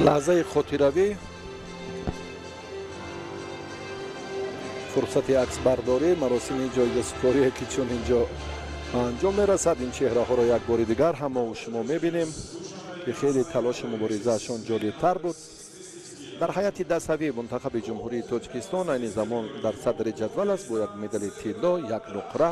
Лаҳзаи хотиравӣ, фурсати аксбардорӣ, маросими ҷоизасупорие, ки чун инҷо ба анҷом мерасад. Ин чеҳраҳоро як бори дигар ҳам мо шумо мебинем, ки хеле талошу муборизаашон ҷолибтар буд. Дар ҳайати даставии мунтахаби Ҷумҳурии Тоҷикистон айни замон дар садри ҷадвал аст бо як медали тилло, як нуқра.